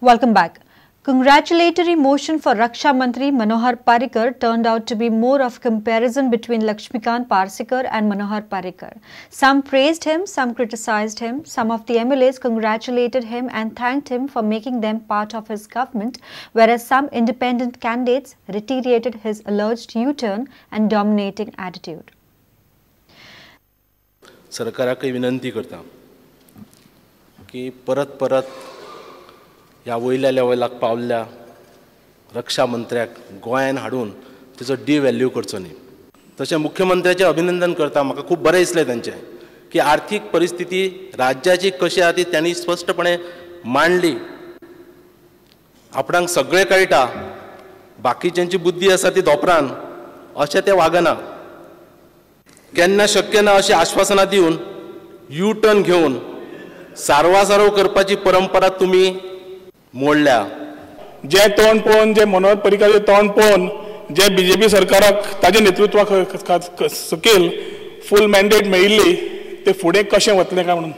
Welcome back. Congratulatory motion for Raksha Mantri Manohar Parrikar turned out to be more of comparison between Lakshmikant Parsekar and Manohar Parrikar. Some praised him, some criticized him. Some of the MLAs congratulated him and thanked him for making them part of his government, whereas some independent candidates reiterated his alleged U-turn and dominating attitude. सरकाराकय विनंती करता की परत परत ह्या वयल्या लेवलाक पावल्ल्या रक्षा मंत्र्याक गोंयान हाडून तेचो डिव्हॅल्यू करचो न्ही. तशें मुख्यमंत्र्याचें अभिनंदन करता. म्हाका खूब बरें दिसलें तांचें की आर्थीक परिस्थिती राज्याची कशी आहा ती तांणी स्पश्टपणे मांडली. आपणाक सगळें कळटा, बाकीच्यांची बुद्धी आसा ती धोपरान, अशें तें वागना. केन्ना शक्य ना अशीं आश्वासनां दिवन यू टर्न घेवन सारवासारव करपाची परंपरा तुमी मोडल्या. जे तोंड पळोवन, जे मनोहर पर्रीकाराचें तोंड पळोवन जे बीजेपी सरकाराक ताजे नेतृत्वा सकयल फूल मॅन्डेट मेळिल्ली, ते फुडें कशें वतलें काय म्हणून.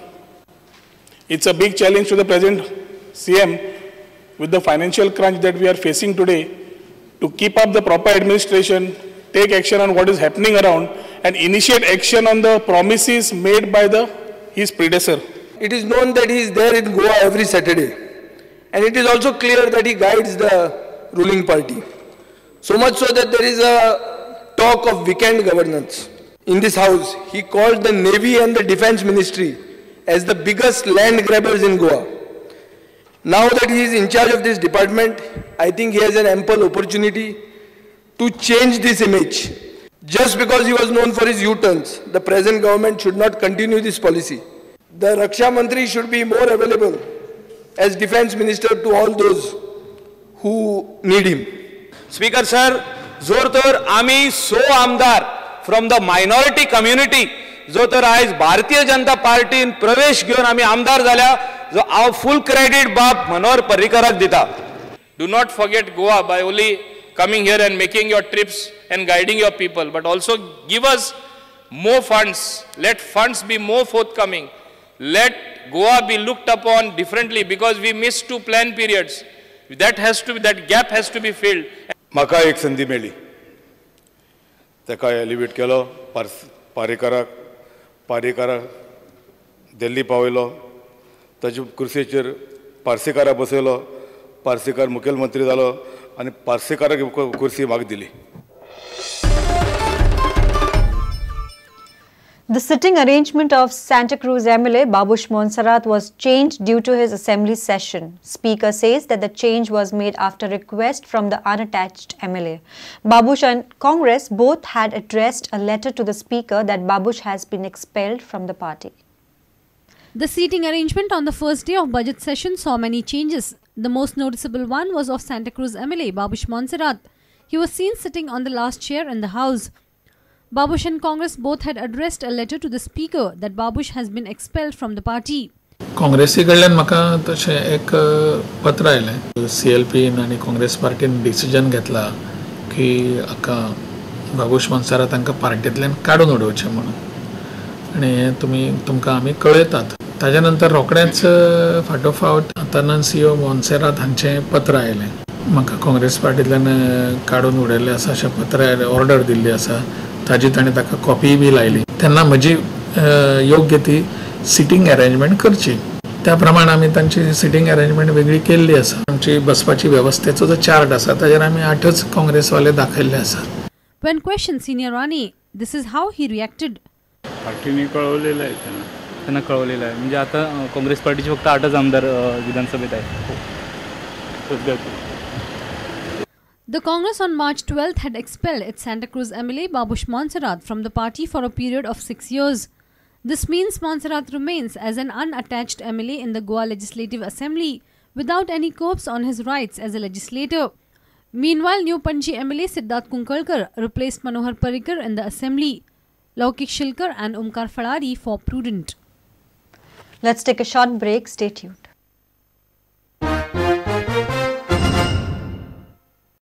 It's a big challenge to the present CM with the financial crunch that we are facing today to keep up the proper administration, take action on what is happening around and initiate action on the promises made by the his predecessor. It is known that he is there in Goa every Saturday, and it is also clear that he guides the ruling party. So much so that there is a talk of weekend governance. In this house, he called the Navy and the Defense Ministry as the biggest land grabbers in Goa. Now that he is in charge of this department, I think he has an ample opportunity to change this image. Just because he was known for his U-turns, the present government should not continue this policy. The Raksha Mantri should be more available as defense minister to all those who need him. Speaker sir, जोर तर आमी 6 आमदार from the minority community जो तर आयज भारतीय जनता पार्टीन प्रवेश घेवन आमी आमदार जाल्या, जो हांव फूल क्रेडीट बाब मनोहर पर्रीकराक दिता. Do not forget Goa by only coming here and making your trips and guiding your people, but also give us more funds. Let funds be more forthcoming. Let Goa be looked upon differently because we missed 2 plan periods. That has to be, that gap has to be filled. म्हाका एक संदी मेळ्ळी, ताका elevate केलो, पारेकाराक पारेकाराक दिल्ली पावयलो, ताजे कुर्सेचेर पार्सेकाराक बसयलो, पार्सेकार मुखेलमंत्री जालो आनी पार्सेकाराक कुर्सी म्हाका दिली. The sitting arrangement of Santa Cruz MLA Babush Monserrate was changed due to his assembly session. Speaker says that the change was made after request from the unattached MLA. Babush and Congress both had addressed a letter to the Speaker that Babush has been expelled from the party. The seating arrangement on the first day of budget session saw many changes. The most noticeable one was of Santa Cruz MLA Babush Monserrate. He was seen sitting on the last chair in the house. Babush and Congress both had addressed a letter to the Speaker that Babush has been expelled from the party. काँग्रेसी कडल्यान म्हाका तशें एक पत्र आयलें. C L पीन आनी Congress पार्टीन decision घेतला की हाका बाबूश मोन्सेरात तांकां पार्टींतल्यान काडून उडोवचें म्हणून, आनी हें तुमी तुमकां आमी कळयतात. ताज्या नंतर रोखडेंच फाटोफावट अतनासियो मोन्सेरात हांचें पत्र आयलें. म्हाका काँग्रेस पार्टींतल्यान काडून उडयल्लें आसा अशें पत्र आयलें, ऑर्डर दिल्ली आसा, ताजी ताणें ताका कॉपीय बी लायली. तेन्ना म्हजी योग्य ती सिटींग अरेंजमेंट करची, त्या प्रमाण आमी तांची सिटींग अरेंजमेंट वेगळी केल्ली आसा. आमची बसपाची वेवस्थेचो जो चार्ट आसा ताजेर आमी 8 काँग्रेसवाले दाखयल्ले आसात. When questioned Senior Rane, this is how he reacted. पार्टीने कळवलेलं आहे त्यांना, त्यांना कळवलेलं आहे. म्हणजे आता काँग्रेस पार्टीचे फक्त 8 आमदार विधानसभेत आहेत. The Congress on March 12th had expelled its Santa Cruz MLA Babush Monserrate from the party for a period of 6 years. This means Monserrate remains as an unattached MLA in the Goa Legislative Assembly without any curbs on his rights as a legislator. Meanwhile, new Panji MLA Siddharth Kunkalkar replaced Manohar Parrikar in the assembly. Laukik Shilkar and Omkar Falari for Prudent. Let's take a short break. Stay tuned.